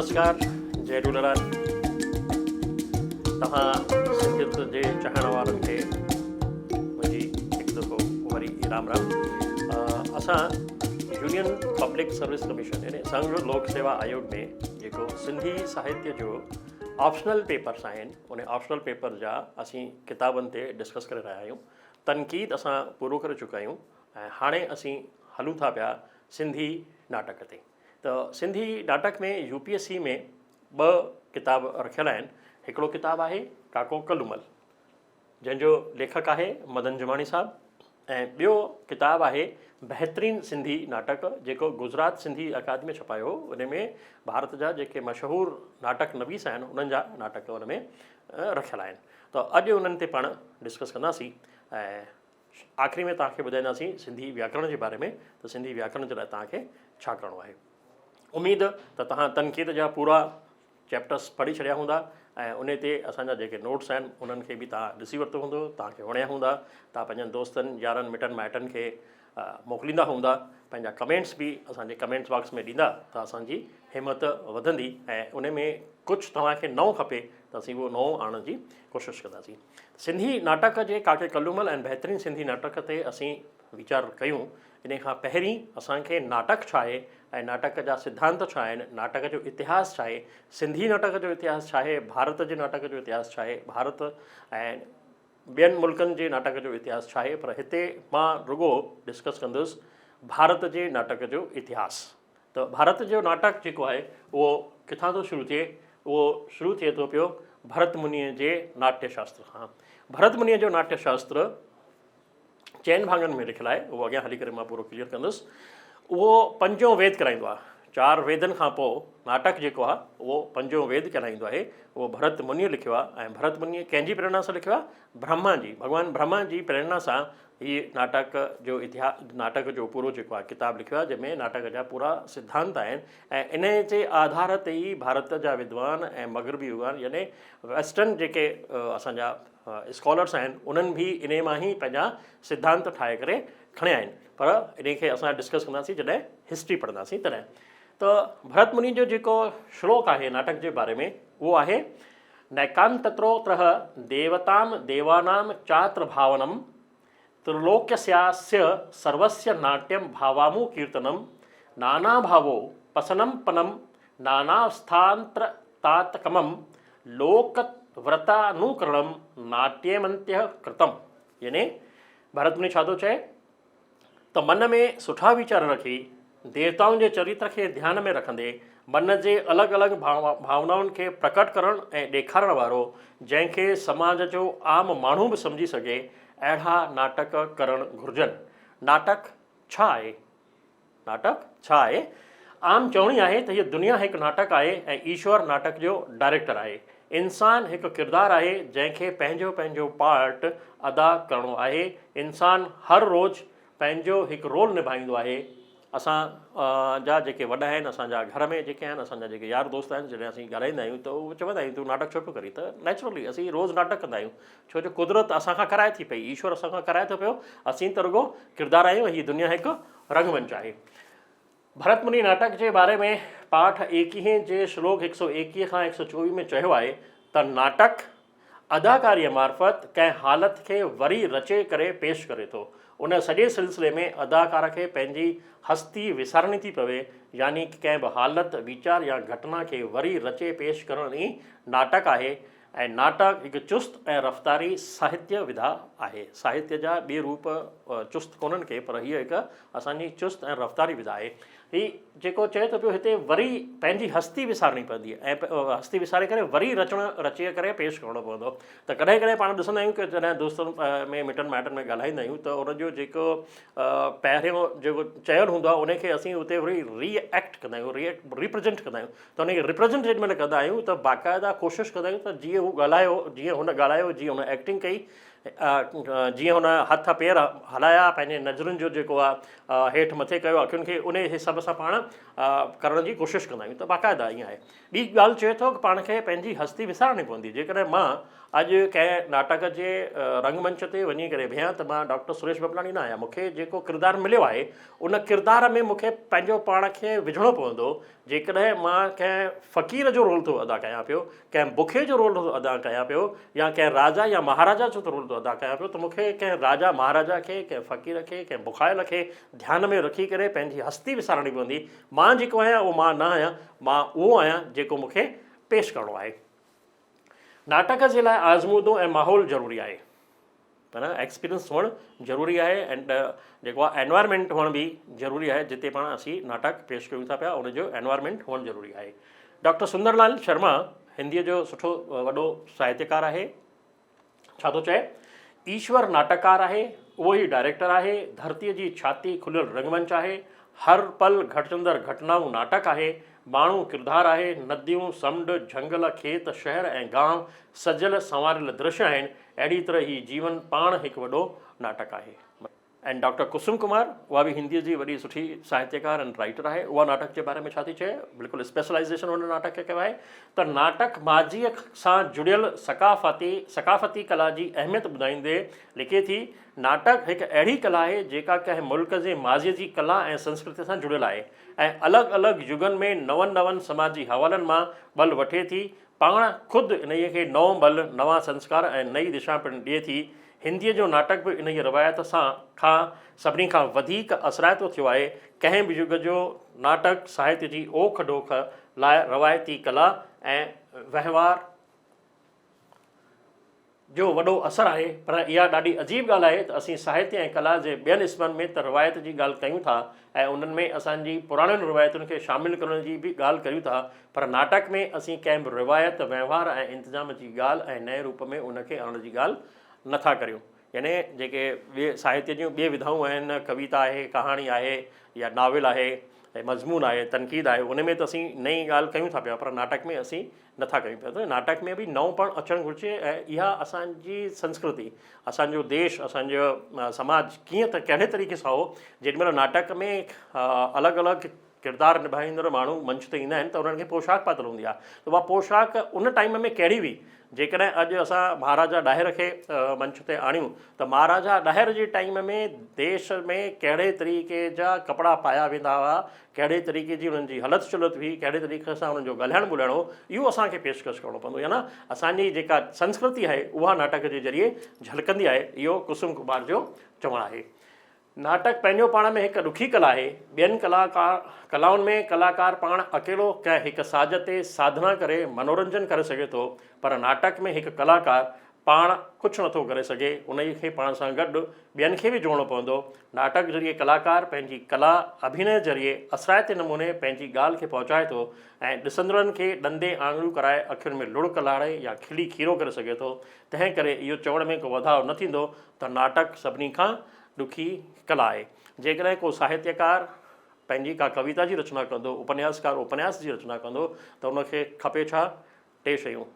نمسڪار جئي جهوليلال توهان سنڌيت جي چاهڻ وارن کي منهنجي هڪ دفعو وري رام رام. اسان يونين پبلڪ سروس ڪميشن يعني سنگهه لوڪ سيوا آيوگ ۾ جيڪو سنڌي ساهتيه جو آپشنل پيپرس آهن ان آپشنل پيپر جا اسين ڪتابن تي ڊسڪس ڪري رهيا آهيون. تنقيد اسان پورو ڪري چڪا آهيون ۽ هاڻي اسين هلون ٿا پيا سنڌي ناٽڪ تي. ته Sindhi Natak ۾ U P S C ۾ ٻه ڪتاب رکيل آهن. هڪڙو ڪتاب آهي ڪاڪو ڪلومل جنهن جو ليکڪ آهي مدن جماڻي صاحب ۽ ٻيو ڪتاب آهي بهترين سنڌي ناٽڪ جيڪو گجرات سنڌي اڪادمي ڇپايو هو. ان ۾ ڀارت جا جيڪي مشهور ناٽڪ نويس آهن انهن جا ناٽڪ ان ۾ رکيل آهن. ته اڄ انهن تي پاڻ ڊسڪس ڪنداسين ۽ آخري ۾ توهان کي ٻڌائينداسين سنڌي وياڪرڻ جي باري ۾ ته سنڌي وياڪرڻ جي لاء توهان کي ڇا ڪرڻو آهي. اميد ته توهان تنقيد جا پورا چيپٽرس پڙهي ڇڏيا هوندا ۽ انهي تي اسان جا جيڪي نوٽس آهن انهن کي به توهان ڏسي ورتو هوندو، توهان کي وڻيا هوندا، توهان پنهنجن دوستن، يارن، مٽن مائٽن کي موڪليندا هوندا، پنهنجا ڪمينٽس به اسان جي ڪمينٽس باڪس ۾ ڏيندا ته اسان جي همت وڌندي ۽ انهي ۾ ڪجهه توهان کي نئون کپي ته اسين اهو نئون آڻڻ جي ڪوشش ڪنداسين. سنڌي ناٽڪ جي ڪاڪي ڪلومل ۽ بهترين سنڌي ناٽڪ تي اسين ويچار ڪيون. انهي کان پهرين اسان کي ناٽڪ ڇا آهي ۽ ناٽڪ جا سڌانت ڇا آهن، ناٽڪ جو اتهاس ڇا آهي، سنڌي ناٽڪ جو اتهاس ڇا آهي، ڀارت جي ناٽڪ جو اتهاس ڇا آهي، ڀارت ۽ ٻين ملڪن جي ناٽڪ جو اتهاس ڇا آهي، پر هتي مان رڳو ڊسڪس ڪندس ڀارت جي ناٽڪ جو اتهاس. ته ڀارت جو ناٽڪ جيڪو آهي اهو ڪٿان ٿو شروع ٿئي؟ اهو شروع ٿئي ٿو پيو ڀرت منيء جي ناٽيه شاستر کان. ڀرت منيء جو ناٽيه شاستر چئن ڀاڱن ۾ لکيل آهي، اهو اڳيان هلي ڪري مان پورو ڪليئر ڪندس. اهو پنجون ويد ڪرائيندو آهي. چار ويدن کان پوء ناٽڪ جيڪو آهي اهو پنجون ويد ڪرائيندو آهي. اهو ڀرت منيء لکيو آهي ۽ ڀرت منيء ڪنهن جي پريرڻا سان لکيو آهي؟ برهما جي، ڀڳوان برهما جي پريرڻا سان هي ناٽڪ جو اتهاس ناٽڪ جو پورو جيڪو آهي ڪتاب لکيو آهي جنهن ۾ ناٽڪ جا پورا سڌانت آهن ۽ انهي جي آڌار تي ئي ڀارت جا ودوان ۽ مغربي ودوان يعني ويسٽرن جيڪي اسان جا اسڪالرس آهن انهن به انهي مان ئي پنهنجا سڌانت ٺاهي ڪري کڻيا آهن پر انهي کي اسان ڊسڪس ڪنداسين جڏهن هسٽري پڙهنداسين تڏهن ته ڀرت مني جو جيڪو شلوڪ آهي ناٽڪ جي باري ۾ اهو آهي نيڪانتتروترهه ديوتام ديوانام چاتر ڀاونم ترلوڪيسياسيء سروسيه ناٽيم ڀاوامو ڪيرتنم ناناڀاوو پسنم پنم ناناوسٿانتر تاتڪمم لوڪ ورتانوڪرڻم ناٽيمنتيه ڪرتم. يعني ڀرت مني ڇا ٿو چئي ته من ۾ سٺا ويچار رکي، ديوتائن جي چريتر کي ڌيان ۾ رکندي، من جي الڳ الڳ ڀاونائن کي پرڪٽ ڪرڻ ۽ ڏيکارڻ وارو، جنهن کي سماج جو عام ماڻهو به سمجهي سگهي، اهڙا ناٽڪ ڪرڻ گهرجن. ناٽڪ ڇا آهي؟ ناٽڪ ڇا آهي؟ عام چوڻي آهي ته هيء دنيا هڪ ناٽڪ آهي ۽ ايشور ناٽڪ جو ڊائريڪٽر آهي. انسان هڪ ڪردار آهي جنهن کي پنهنجو پنهنجو پارٽ ادا ڪرڻو آهي. انسان هر روز پنهنجو هڪ رول نڀائيندو آهي. اسان جا جيڪي وڏا آهن، اسان جا گهر ۾ جيڪي آهن، اسان جا جيڪي يار دوست آهن، جڏهن اسين ڳالهائيندا آهيون ته اهي چوندا آهن تون ناٽڪ ڇو پيو ڪرين ته نيچرلي اسين روز ناٽڪ ڪندا آهيون ڇو جو قدرت اسان کان ڪرائي ٿي پئي، ايشور اسان کان ڪرائي ٿو پيو، اسين ته رڳو ڪردار آهيون ۽ هيء دنيا هڪ رنگ منچ آهي. ڀرت مني ناٽڪ جي باري ۾ پاٺ ايڪيهين جي شلوڪ هڪ سؤ ايڪيهه کان هڪ سؤ چوويهه ۾ چيو آهي ته ناٽڪ اداڪاريء معرفت ڪنهن حالت کي وري رچي ڪري پيش ڪري ٿو. ان سڄي سلسلي ۾ اداڪار کي پنهنجي هستي وسارڻي ٿي پوي، يعني ڪنهن به حالت، ويچار يا گهٽنا کي وري رچي پيش ڪرڻ ئي ناٽڪ آهي ۽ ناٽڪ هڪ چست ۽ رفتاري ساهتيه وڌا آهي. ساهتيه جا ٻئي روپ چست ڪونهن ڪي پر هيء هڪ اسان جي چست ۽ رفتاري وڌا آهي. هي جيڪو چئي ٿو پيو هتي وري پنهنجي هستي وسارڻي پوندي ۽ هستي وساري ڪري وري رچڻ رچي ڪري پيش ڪرڻو پوندو ته ڪڏهن ڪڏهن پاڻ ڏسندا آهيون ڪي جڏهن دوستن ۾ مٽن مائٽن ۾ ڳالهائيندا آهيون ته ان جو جيڪو پهريون جيڪو چيل هوندو آهي ان کي اسين اتي وري ري ايڪٽ ڪندا آهيون ري ايڪٽ ريپريزنٽ ڪندا آهيون ته ان کي ريپريزنٽ جيڏي مهل ڪندا آهيون ته باقاعده ڪوشش ڪندا آهيون ته جيئن هو ڳالهايو جيئن هن ڳالهايو جيئن هن ايڪٽنگ ڪئي جيئن هن هٿ پير هلايا پنهنجي نظرن جو جيڪو آهي هيٺ مٿي ڪيو اکين کي ان حساب سان پاڻ ڪرڻ جي ڪوشش ڪندا آهيون ته باقاعده ائين آهي. ٻي ڳالهه چئي ٿو ته پاڻ کي پنهنجي هستي وسارڻي پوندي جيڪڏهن مان اڄ ڪنهن ناٽڪ جي رنگ منچ تي وڃي ڪري بيهان ته مان ڊاڪٽر سريش ببلاڻي نه آهيان. مون کي جيڪو ڪردار مليو آهي، ان ڪردار ۾ مون کي پنهنجو پاڻ کي وجهڻو پوندو. جيڪڏهن مان ڪنهن فقير جو رول ٿو ادا ڪيان پيو، ڪنهن بکي جو رول ٿو ادا ڪيان پيو يا ڪنهن راجا يا مهاراجا جو رول ٿو ادا ڪيان پيو ته مون کي ڪنهن راجا مهاراجا کي، ڪنهن فقير کي، ڪنهن بکايل کي ڌيان ۾ رکي ڪري پنهنجي هستي وسارڻي پوندي. مان جيڪو آهيان اهو مان نه آهيان، مان اهو آهيان جيڪو مون کي پيش ڪرڻو آهي. ناٽڪ جي لاء آزمودو ۽ ماحول ضروري آهي. معنيٰ ايڪسپيرينس هئڻ ضروري آهي ۽ جيڪو آهي انوائرمينٽ هئڻ به ضروري آهي جتي پاڻ اسين ناٽڪ پيش ڪيون ٿا پيا ان جو انوائرمينٽ هئڻ ضروري آهي. ڊاڪٽر سندر لال شرما هنديء جو سٺو وڏو ساهتيڪار آهي. ڇا ٿو چئي؟ ايشور ناٽڪڪار آهي، اهو ئي ڊائريڪٽر آهي، ڌرتيء جي ڇاتي کليل رنگ منچ آهي، هر پل گهٽجندڙ گهٽنائون ناٽڪ آهي، ماڻهو ڪردار آهي، نديون، سمنڊ، جهنگل، کيت، شهر ۽ گانء سجيل سنواريل درشيه آهن، اهڙي طرح هي جيون پاڻ هڪ وڏو ناٽڪ آهي. ۽ ڊاڪٽر ڪسم ڪمار، اها به هنديء جي وڏي سٺي ساهتيڪار ۽ رائيٽر آهي، اها ناٽڪ جي باري ۾ ڇا ٿي چئي، بلڪل اسپيشلائيزيشن هن ناٽڪ کي ڪيو آهي ته ناٽڪ ماضيء سان جڙيل ثقافتي ثقافتي ڪلا جي اهميت ٻڌائيندي لکي ٿي، ناٽڪ هڪ اهڙي ڪلا آهي جيڪا ڪنهن ملڪ جي ماضيء جي ڪلا ۽ سنسڪرتيء سان جڙيل آهي ۽ الڳ الڳ يگن ۾ نون نون سماجي حوالن مان ٻل وٺي ٿي، پاڻ خود انهيء کي نئون ٻل، نوان سنسڪار ۽ نئين دشا پڻ ڏئي ٿي. هنديء جو ناٽڪ به انهيء روايت سان کان سڀني کان وڌيڪ اثرائتو ٿيو آهي. ڪنهن به يگ جو ناٽڪ ساهتيه جي اوک ڊوک لاء روايتي ڪلا ۽ وهنوار جو وڏو اثر آهي، پر اها ڏاڍي عجيب ڳالهه آهي ته اسين ساهتيه ۽ ڪلا جي ٻين اسمن ۾ ته روايت جي ڳالهه ڪيون ٿا ۽ انهن ۾ اسان جي پراڻين روايتن کي شامل ڪرڻ جي به ڳالهه ڪريون ٿا، پر ناٽڪ ۾ اسين ڪنهن به روايت، وهنوار ۽ انتظام جي ڳالهه ۽ نئين روپ ۾ ان کي آڻڻ جي ڳالهه نه ٿا ڪريون. يعني جيڪي ٻي ساهتيه جون ٻي وڌائون آهن، ڪويتا آهي، ڪهاڻي آهي يا ناول آهي ۽ مضمون آهي، تنقيد آهي، ان ۾ ته اسين نئين ڳالهه ڪيون ٿا پيا پر ناٽڪ ۾ اسين نه ٿا ڪيون پيا ته ناٽڪ ۾ به نئون پڻ اچڻ گهرجي ۽ اها اسان جي سنسڪرتي، اسان جو ديش، اسان جو سماج ڪيئن ته ڪهڙي طريقي سان هو، جيڏي مهل ناٽڪ ۾ الڳ الڳ ڪردار نڀائيندڙ ماڻهو منچ تي ايندا آهن ته انهن کي پوشاڪ پاتل هوندي آهي ته اها پوشاڪ ان ٽائيم ۾ ڪهڙي هئي جيڪڏهن اڄ اسان مهاراجا ڏاهر کي منچ تي آڻيون ته مهاراجا ڏاهر جي ٽائيم ۾ ديش ۾ ڪهڙي طريقي جا ڪپڙا پايا ويندا هئا ڪهڙي طريقي جي انهن جي هلت چلت هئي ڪهڙي طريقي سان انهن جو ڳالهائڻ ٻولهائڻ هو اهو اسان کي پيشڪش ڪرڻو پوندو يا نه اسان جي جيڪا سنسڪرتي آهي اها ناٽڪ جي ذريعي جهلڪندي آهي اهو ڪسم ڪمار جو چوڻ آهي. ناٽڪ پنهنجو پاڻ ۾ هڪ ڏکي ڪلا آهي. ٻين ڪلائن ۾ ڪلاڪار پاڻ اڪيلو ڪنهن هڪ ساز تي ساڌنا ڪري منورنجن ڪري سگهي ٿو، پر ناٽڪ ۾ هڪ ڪلاڪار پاڻ ڪجهه نٿو ڪري سگهي، انهيء کي پاڻ سان گڏ ٻين کي به جوڙڻو پوندو. ناٽڪ ذريعي ڪلاڪار پنهنجي ڪلا اڀينئه ذريعي اثرائتي نموني پنهنجي ڳالهه کي پهچائي ٿو ۽ ڏسندڙن کي ڏندي آڱريون ڪرائي اکين ۾ لڙڪ لاڙي يا کلي کيرو ڪري سگهي ٿو. تنهن ڪري اهو چوڻ ۾ ڪو وڌاء نه ٿيندو ته ناٽڪ سڀني کان ڏکي ڪلا آهي. جيڪڏهن ڪو ساهتيڪار پنهنجي ڪا ڪويتا جي رچنا ڪندو، اپنياسڪار اپنياس جي رچنا ڪندو ته ان کي کپي ڇا؟ ٽي شيون،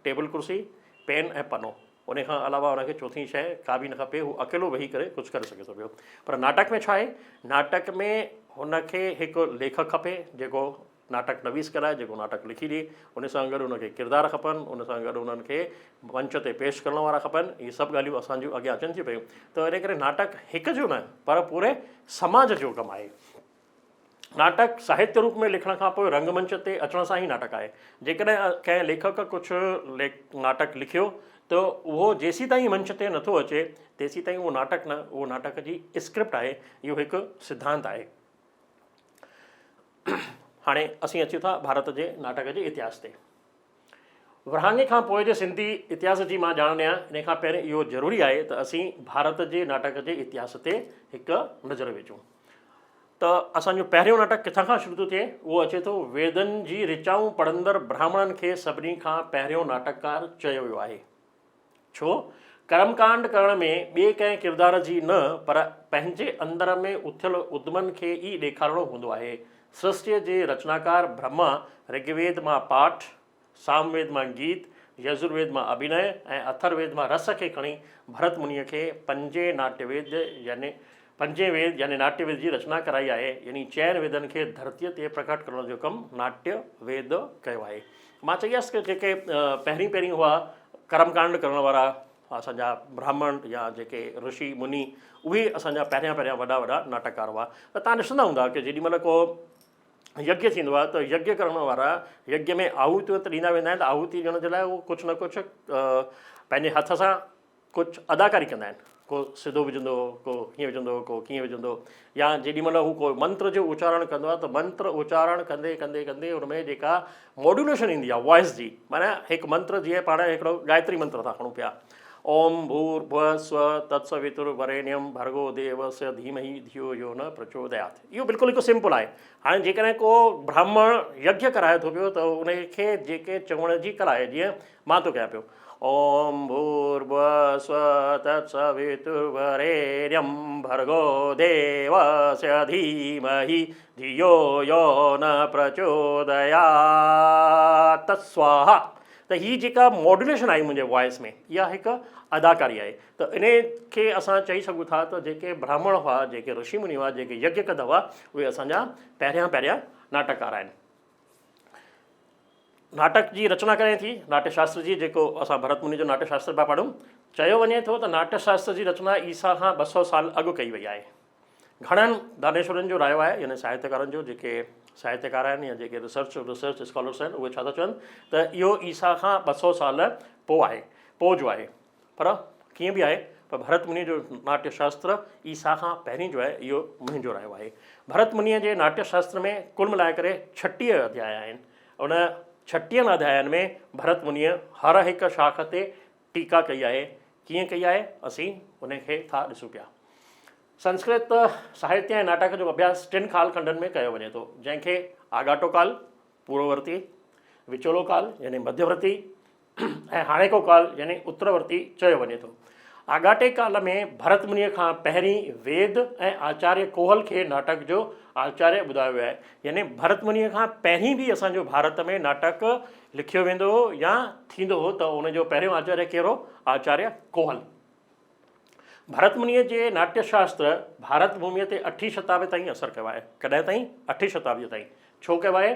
ٽيبل ڪرسي، پين ۽ پنو. ان کان علاوه ان کي چوٿين شيء ڪا به نه کپي، هو اڪيلو ويهي ڪري ڪجهه ڪري سگهي ٿو پيو. پر ناٽڪ ۾ ڇا آهي؟ ناٽڪ ۾ هن کي هڪ ليکڪ کپي جيڪو ناٽڪ نويس ڪرائي جيڪو ناٽڪ لکي ڏئي، ان سان گڏ ان کي ڪردار کپن، ان سان گڏ انهن کي منچ تي پيش ڪرڻ وارا کپن، اهي سڀ ڳالهيون اسان جون اڳيان اچن ٿيون پيون ته ان ڪري ناٽڪ هڪ جو نه پر پوري سماج جو ڪم آهي. ناٽڪ ساهتيه روپ ۾ لکڻ کان پوء رنگ منچ تي اچڻ سان ئي ناٽڪ آهي. جيڪڏهن ڪنهن ليکڪ ڪجهه ناٽڪ لکيو ته اهو جيسيتائين منچ تي نٿو اچي تيسيتائين اهو ناٽڪ نه اهو ناٽڪ جي اسڪرپٽ آهي، اهو هڪ سڌانت آهي. هاڻي اسين اچون ٿا ڀارت جي ناٽڪ جي اتهاس تي. ورهاڱي کان پوء جي سنڌي اتهاس جي مان ڄاڻ ڏيان، ان کان پهرين اهو ضروري آهي ته اسين ڀارت جي ناٽڪ جي اتهاس تي هڪ نظر وجهون ته اسان جو پهريون ناٽڪ ڪٿان کان شروع ٿو ٿئي. اهو اچي ٿو ويدن جي رچائون پڙهندڙ براهمڻن کي سڀني کان پهريون ناٽڪڪار چيو ويو آهي. ڇو؟ ڪرم ڪانڊ ڪرڻ ۾ ٻئي ڪنهن ڪردار جي نه پر پنهنجي اندر ۾ اٿيل ادمن کي ئي ڏيکارڻو هوندو آهي. سرشٽيء جي رچناڪار برهما رگويد مان پاٺ، سامويد مان گيت، يجرويد مان اڀينئه ۽ اٿرويد مان رس کي کڻي ڀرت منيء کي پنجين ناٽيه ويد يعني پنجين ويد يعني ناٽيه ويد جي رچنا ڪرائي آهي يعني چئن ويدن کي ڌرتيء تي پرگهٽ ڪرڻ جو ڪم ناٽيه ويد ڪيو آهي. مان چئي آس ته جيڪي پهرين پهرين هئا ڪرم ڪانڊ ڪرڻ وارا اسان جا براهمڻ يا جيڪي رشي مني اهي اسان جا پهريان پهريان وڏا وڏا ناٽڪڪار هئا ته تان ڏسندا هوندا ڪي جيڏي مهل ڪو يگيه ٿيندو آهي ته يگيه ڪرڻ وارا يگيه ۾ آهوتيون ته ڏيندا ويندا آهن ته آهوتي ڏيڻ جي لاء اهو ڪجهه نه ڪجهه پنهنجي هٿ سان ڪجهه اداڪاري ڪندا آهن ڪو سڌو وجهندو ڪو هيئن وجهندو ڪو ڪيئن وجهندو يا جيڏي مهل هو ڪو منتر جو اچارڻ ڪندو آهي ته منتر اچارڻ ڪندي ڪندي ڪندي ان ۾ جيڪا موڊيوليشن ايندي آهي وائس جي معنيٰ هڪ منتر جيئن پاڻ هڪڙو گايتري منتر ٿا کڻون پيا اوم ڀور ڀوء سو تتسوتر وريڻيم ڀرگو ديوس ڌيمهي ڌيو يو نه پرچوديات اهو بلڪل هڪ سمپل آهي هاڻي جيڪڏهن ڪو براهمڻ يگيه ڪرائي ٿو پيو ته ان کي جيڪي چوڻ جي ڪلا آهي جيئن مان ٿو ڪيان پيو اوم ڀور ڀوء سو تتسوتر وريڻيم ڀرگو ديوس ڌيمهي ڌيو يو نه پرچوديات سواها ته هي جيڪا ماڊيوليشن آئي منهنجي وائس ۾ اها هڪ اداڪاري آهي ته انهي کي اسان چئي سگهون ٿا ته جيڪي براهمڻ هئا جيڪي رشي مني هئا جيڪي يگيه ڪندا هئا اهي اسان جا پهريان پهريان ناٽڪڪار آهن. ناٽڪ جي رچنا ڪڏهن ٿي؟ ناٽيه شاستر جي جيڪو اسان ڀرت مني جو ناٽيه شاستر پيا پڙهون چيو وڃي ٿو ته ناٽيه شاستر جي رچنا عيسيٰ کان 200 سال اڳ ڪئي وئي آهي. گهڻن دانشورن جو رايو آهي يعني ساهتيڪارن جو جيڪي ساهتيڪار آهن يا جيڪي ريسرچ ريسرچ اسڪالرس آهن اهي ڇا ٿا چون ته اهو عيسيٰ کان 200 سال پوء آهي پوء جو آهي پر ڪيئن به آهي پر ڀرت منيء جو ناٽيه شاستر عيسيٰ کان پهرين جو آهي اهو منهنجو رايو آهي. ڀرت منيء جي ناٽيه شاستر ۾ ڪل ملائي ڪري 36 اڌياء آهن. ان ڇٽيهن اڌيائن ۾ ڀرت منيء هر هڪ شاخ تي ٽيڪا ڪئي آهي. ڪيئن ڪئي آهي اسين ان کي ٿا ڏسون پيا. سنسڪرت ساهتيه ۽ ناٽڪ جو اڀياس ٽن ڪال کنڊن ۾ ڪيو وڃي ٿو جنهن کي آڳاٽو ڪال، پورورتي، وچولو ڪال يعني مڌيورتي ۽ هاڻيڪو ڪال يعني اترورتي چيو وڃي ٿو. آڳاٽي ڪال ۾ ڀرت منيء کان پهرين ويد ۽ آچاريه ڪوهل کي ناٽڪ جو آچاريه ٻڌايو ويو آهي. يعني ڀرت منيء کان پهرين به اسان جو ڀارت ۾ ناٽڪ لکيو ويندو هو يا ٿيندو هو ته ان جو پهريون آچاريه ڪير هو؟ آچاريه ڪوهل. ڀرت منيء جي ناٽيه شاستر ڀارت ڀوميء تي اٺين شتابي تائين اثر ڪيو آهي. ڪڏهن تائين؟ اٺين شتابيء تائين. ڇو ڪيو آهي؟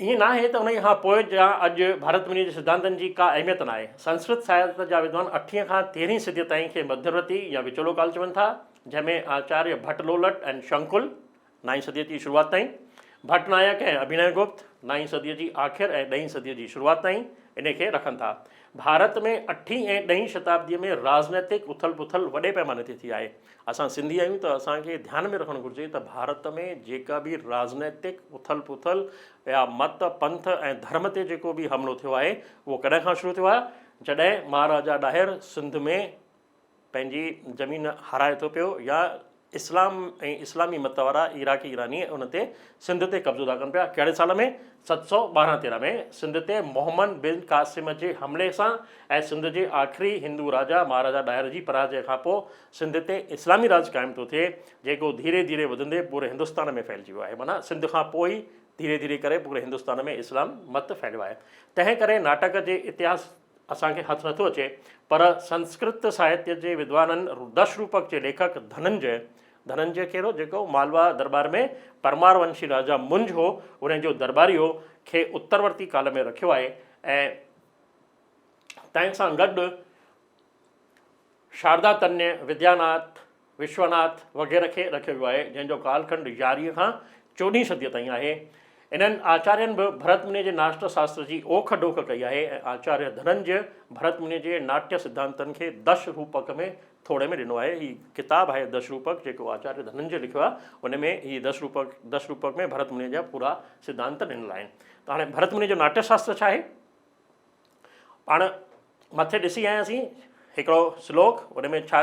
ائين ناهي ته انهيء کان پوء يا اڄ ڀارت منيء جي سڌانتن جي ڪا اهميت ناهي. سنسڪرت ساهت جا ودوان اٺين کان تيرهين صديء تائين کي مڌيورتي يا وچولو ڪال چون ٿا، جنهن ۾ آچاريه ڀٽ لولٽ ۽ شنڪل، نائين صديء جي شروعات تائين، ڀٽ نايڪ ۽ اڀينئه گپت، نائين صديء جي آخر ۽ ڏهين صديء جي شروعات تائين، انهي کي رکن ٿا. ڀارت ۾ اٺين ۽ ڏهين شتابديء ۾ راجنيتڪ اٿل پٿل وڏي پئماني تي ٿي آهي. اسان سنڌي آهيون ته اسان کي ڌيان ۾ رکڻ گهرجي ته ڀارت ۾ جيڪا به راجنيتڪ اٿل پٿل يا مت، پنٿ ۽ ڌرم تي جيڪو به حملو ٿيو آهي اهو ڪڏهن کان شروع ٿيو آهي جڏهن مهاراجا ڏاهر سنڌ ۾ پنهنجي زمين هارائي ٿو پيو يا اسلام ۽ اسلامي مت وارا عراقي ايراني ان تي سنڌ تي قبضو ٿا ڪن پيا ڪهڙي سال ۾ 712 13 ۾ سنڌ تي محمد بن قاسم جي حملي سان ۽ سنڌ جي آخري هندو راجا مهاراجا ڏاهر جي پراجئه کان پوء سنڌ تي اسلامي راڄ قائم ٿو ٿئي جيڪو ڌيري ڌيري وڌندي پوري هندستان ۾ ڦهلجي ويو آهي معنيٰ سنڌ کان پوء ئي ڌيري ڌيري ڪري پوري هندستان ۾ اسلام مت ڦهليو آهي تنهن ڪري ناٽڪ جي اتهاس اسان کي هٿ نٿو اچي پر سنسڪرت ساهتيه جي ودوانن دش روپڪ جي ليکڪ ڌننجي ڌننجي ڪير هو جيڪو مالوا درٻار ۾ پرمار ونشي راجا منج هو ان جو درٻاري هو کي اترورتي ڪال ۾ رکيو آهي ۽ تنهن سان گڏ شاردا تنيه، ودياناٿ، وشوناٿ وغيره کي رکيو ويو آهي، جنهن جو ڪالکنڊ يارهين کان چوڏهين صديء تائين آهي. انهن آچارين به ڀرت منيء جي ناشٽ شاستر جي اوک ڊوک ڪئي آهي ۽ آچاريه ڌننجي ڀرت منيء جي ناٽيه سڌانتن کي دش روپڪ ۾ ٿوري ۾ ڏنو آهي. هي ڪتاب آهي دش روپڪ جيڪو آچاريه ڌننجي لکيو آهي، ان ۾ هي دش روپڪ دش روپڪ ۾ ڀرت منيء جا پورا سڌانت ڏنل آهن. ته هاڻي ڀرت منيء جو ناٽيه شاستر ڇا آهي؟ پاڻ مٿي ڏسي آياسين هڪڙو شلوڪ ان ۾ ڇا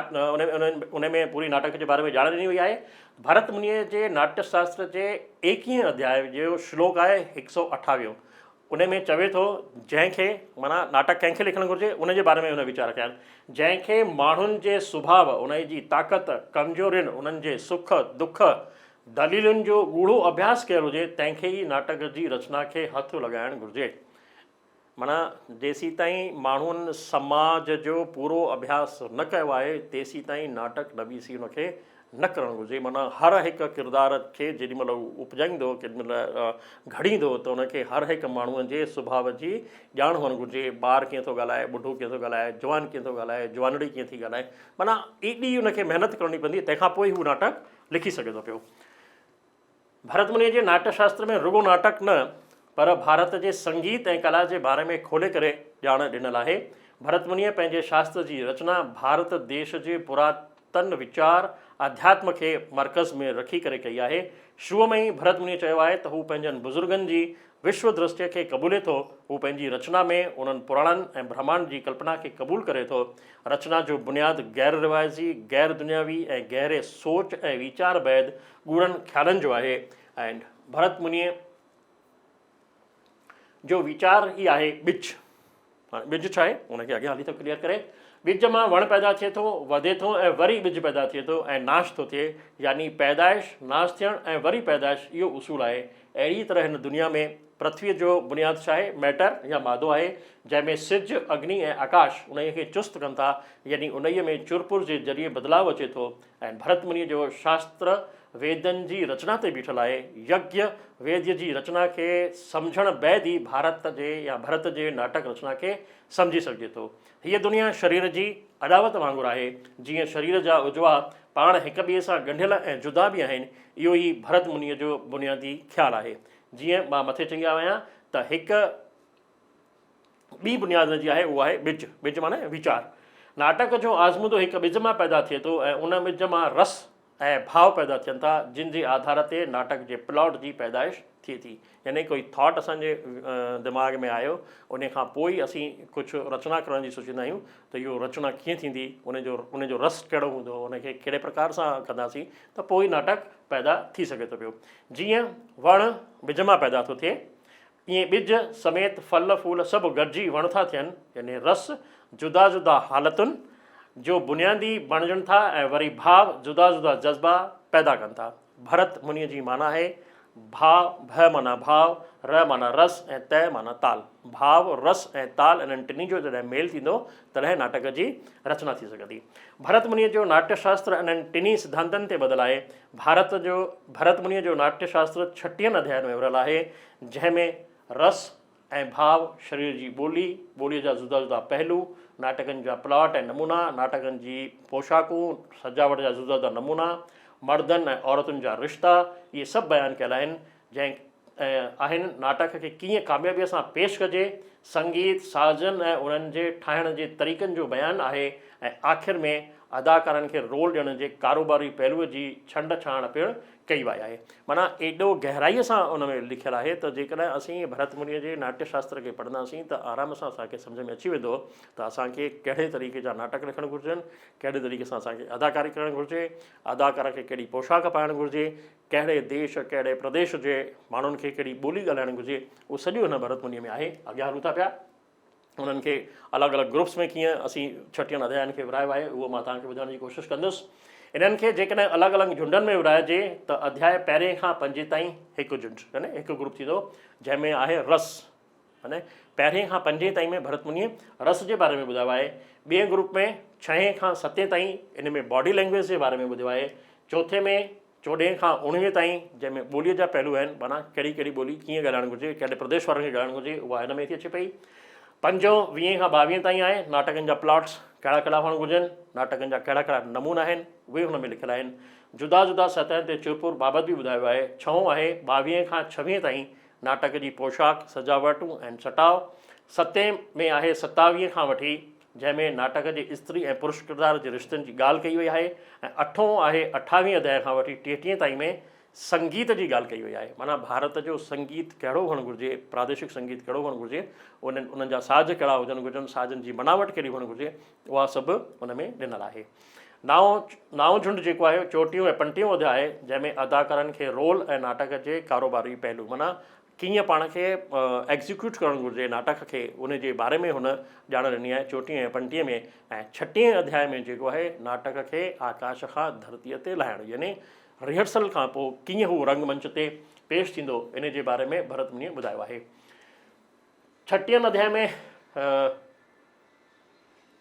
ان ۾ پوري ناٽڪ جي باري ۾ ڄاڻ ڏني وئي آهي ڀرت منيء جي ناٽيه شاستر جي ايڪيهين اڌياء جو شلوڪ آهي هڪ سو اٺاويهون ان ۾ چوي ٿو جنهن کي معنيٰ ناٽڪ ڪنهن کي لکڻ گهرجي ان جي باري ۾ هن ويچار ڪيا آهن جنهن کي ماڻهن جي سڀاء ان جي طاقت ڪمزورين انهن جي سک دک دليلن جو ڳوڙهو اڀياس ڪيل هجي تنهن کي ئي ناٽڪ جي رچنا کي هٿ لڳائڻ گهرجي معنيٰ جيسيتائين ماڻهن سماج جو پورو اڀياس نه ڪيو آهي، تيسيتائين ناٽڪ نويسي ان کي نه ڪرڻ گهرجي. معنيٰ هر هڪ ڪردار کي جيڏي مهل هو اپجائيندو، ڪيڏي مهل گهڙيندو ته ان کي هر هڪ ماڻهوء جي سڀاء جي ڄاڻ هئڻ گهرجي. ٻار ڪيئن ٿو ڳالهائي، ٻڍو ڪيئن ٿو ڳالهائي، جوان ڪيئن ٿو ڳالهائي، جوانڙي ڪيئن ٿي ڳالهائي. معنيٰ ايڏي ان کي محنت ڪرڻي پوندي تنهن کان پوء هو ناٽڪ لکي سگهي ٿو پيو. ڀرت منيء جي ناٽيه شاستر ۾ رڳو ناٽڪ نه پر ڀارت جي سنگيت ۽ ڪلا جي باري ۾ کولي ڪري ڄاڻ ڏنل آهي. ڀرت منيء پنهنجي شاستر جي رچنا ڀارت ديش جي پراتن ويچار اڌياتم کي مرڪز ۾ رکي ڪري ڪئي آهي. شروع ۾ ئي ڀرت منيء چيو آهي ته هو پنهنجن بزرگن جي وشو درشٽيء کي قبولي ٿو. هو پنهنجي رچنا ۾ انهن پراڻن ۽ برهمانڊ جي ڪلپنا کي قبول ڪري ٿو. رچنا جو بنياد غير روايتي، غير دنياوي ۽ گهري سوچ ۽ ويچار بعد ڳوڙهن خيالن جو آهي ۽ ڀرت منيء جو ويچار ئي آهي ٻج. هاڻي ٻج ڇا آهي؟ ان کي اڳيان هلي ٿو ڪليئر ڪري. ٻج مان وڻ پيدا ٿئي ٿو، وڌي ٿو ۽ وري ٻج پيدا ٿئي ٿو ۽ ناش ٿو ٿئي، يعني پيدائش، ناش ٿيڻ ۽ وري پيدائش اهو اصول آهي. اهڙيء طرح هن دنيا ۾ پرٿويء جو بنياد ڇا آهي؟ ميٽر يا مادو آهي، جنهن ۾ سج، اگني ۽ آڪاش انهيء کي چست ڪن ٿا، يعني انهيء ۾ چرپر جي ذريعي بدلاء اچي ٿو ۽ ڀرت منيء جو شاستر ويدن جي رچنا تي بيٺل آهي. يگيه ويد جي رچنا کي سمجهڻ بعد ئي ڀارت جي يا ڀرت جي ناٽڪ رچنا کي سمجهي سگهجي ٿو. هيء دنيا شرير جي اڏاوت وانگر آهي. جيئن شرير جا عضوا پاڻ هڪ ٻئي سان ڳنڍيل ۽ جدا به آهن، اهو ئي ڀرت منيء جو بنيادي خيال آهي. جيئن مان مٿي چئي آيو آهيان ته هڪ. ٻي بنياد ان جي آهي اهو آهي ٻج، ٻج معنيٰ ويچار. ناٽڪ جو آزمودو هڪ ٻج مان پيدا ٿئي ٿو ۽ ان ٻج مان رس ۽ ڀاو پيدا ٿين ٿا جن جي آڌار تي ناٽڪ جي پلاٽ جي پيدائش ٿئي ٿي. يعني ڪوئي ٿاٽ اسان جي دماغ ۾ آيو ان کان پوء ئي اسين ڪجهه رچنا ڪرڻ جي سوچيندا آهيون ته اهو رچنا ڪيئن ٿيندي ان جو ان جو رس ڪهڙو هوندو ان کي ڪهڙي پرڪار سان ڪنداسين ته پوء ئي ناٽڪ پيدا ٿي سگهي ٿو پيو. جيئن وڻ ٻج مان پيدا ٿو ٿئي ائين ٻج سميت ڦل ڦول سڀ گڏجي وڻ ٿا ٿين، يعني رس جدا جدا حالتن جو بنيادي بڻجن ٿا ۽ وري ڀاو جدا جدا جذبا پيدا ڪن ٿا. ڀرت منيء جي معنيٰ آهي ڀاء، ڀ معنيٰ ڀاء، ر معنيٰ رس ۽ ت معنيٰ تال. ڀاو، رس ۽ تال انهن ٽنهي جو جڏهن ميل ٿيندو تڏهن ناٽڪ جي رچنا ٿي سگهندي. ڀرت منيء جو ناٽيه شاستر انهن ٽنهي سڌانتن تي ٻڌل آهي. ڀارت جو ڀرت منيء جو ناٽيه شاستر ڇٽيهن اڌيائن ۾ ورهيل آهي. جنهن ۾ رس ۽ ڀاو، شرير جي ٻولي، ٻوليء جا جدا جدا پهلو، ناٽڪن جا پلاٽ ۽ نمونا، ناٽڪن جي پوشاڪون، سجاوٽ جا جدا جدا نمونا، مردن ۽ عورتن جا رشتا، اهي سڀ بيان ڪيل آهن، جنهن آهن ناٽڪ کي ڪيئن ڪاميابيء سان پيش ڪجي، سنگيت، سازن ۽ انهن جي ٺاهڻ جي طريقن جو بيان آهي ۽ آخر ۾ اداڪارن کي رول ڏيڻ جي ڪاروباري پهلوء جي ڇنڊ ڇاڻ پڻ ڪئي وئي آهي. معنيٰ ايڏو گهرائيء سان ان ۾ لکيل آهي ته جيڪڏهن اسين ڀرت منيء جي ناٽيه شاستر کي پڙهنداسين ته آرام سان اسان کي سمجهه ۾ اچي ويندو ته اسان کي ڪهڙي طريقي جا ناٽڪ لکڻ گهرجن، ڪهڙي طريقي سان اسان کي اداڪاري ڪرڻ گهرجي، اداڪار کي ڪهڙي پوشاڪ پائڻ گهرجي، ڪهڙي ديش، ڪهڙي پرديش جي ماڻهن کي ڪهڙي ٻولي ڳالهائڻ گهرجي، اهو سڄو هن ڀرت منيء ۾ آهي. اڳيان هلون ٿا پيا. انهن کي الڳ الڳ گروپس ۾ ڪيئن اسين ڇٽيهن اڌيائن کي ورهايو آهي اهو مان توهان کي ٻڌائڻ جي ڪوشش ڪندس. انهن کي جيڪڏهن الڳ الڳ جهنڊن ۾ ورهائجي ته اڌياء پهرين کان پنجين تائين هڪ جهنڊ يعني هڪ گروپ ٿيندو جنهن ۾ آهي رس يعني پهرين کان پنجين تائين ۾ ڀرت منيء رس جي باري ۾ ٻڌايو آهي. ٻئين گروپ ۾ ڇهين کان ستين تائين ان ۾ باڊي لينگويج جي باري ۾ ٻڌيو آهي. چوٿين ۾ چوڏهين کان اوڻويهين تائين جنهن ۾ ٻوليء جا پهلو آهن معنيٰ ڪهڙي ڪهڙي ٻولي ڪيئن ڳالهائڻ گهرجي، ڪهڙي پرديش وارن کي ڳالهائڻ گهرجي اها هن ۾ ٿي اچي پئي. پنجون ويهين کان ٻاويهين تائين آهي ناٽڪن جا پلاٽس ڪهڙا ڪهڙا هئڻ گهرجن، ناٽڪن جا ڪهڙا ڪهڙا نمونا آهن اهي هن ۾ لکيل آهن. جدا جدا سطحن تي چرپر بابت به ٻڌايو آهي. ڇهون آهي ٻاويهين کان ڇويهين تائين ناٽڪ جي پوشاڪ، سجاوٽون ۽ سٽاء. ستين ۾ آهي ستاويهين کان وٺي جنهن ۾ ناٽڪ جي استري ۽ پرش ڪردار جي رشتن جي ڳالهه ڪئي وئي آهي ۽ اٺون آهي اٺاويهين اڌياء کان وٺي ٽيٽيهين تائين ۾ سنگيت جي ڳالهه ڪئي وئي آهي معنيٰ ڀارت جو سنگيت ڪهڙو هئڻ گهرجي، پراديشڪ سنگيت ڪهڙو هئڻ گهرجي، انهن انهن جا ساز ڪهڙا هجڻ گهرجن، سازن جي بناوٽ ڪهڙي هئڻ گهرجي اها سڀ ان ۾ ڏنل آهي. نائون نائون جهنڊ جيڪو آهي چوٽيهون ۽ پنٽيهون اڌياء آهي جنهن ۾ اداڪارن کي رول ۽ ناٽڪ جي ڪاروباري پهلو معنيٰ ڪيئن پاڻ کي ايگزيڪيوٽ ڪرڻ گهرجي ناٽڪ کي ان جي باري ۾ هن ڄاڻ ڏني آهي چوٽيهين ۽ پنٽيهين ۾ ۽ ڇٽيهين اڌياء ۾ جيڪو آهي ناٽڪ کي آڪاش کان ڌرتيء تي لاهڻ يعني ريهرسل کان پوء ڪيئن هو رنگ منچ تي پيش ٿيندو ان جي باري ۾ ڀرت منيء ٻڌايو آهي. ڇٽيهين اڌياء ۾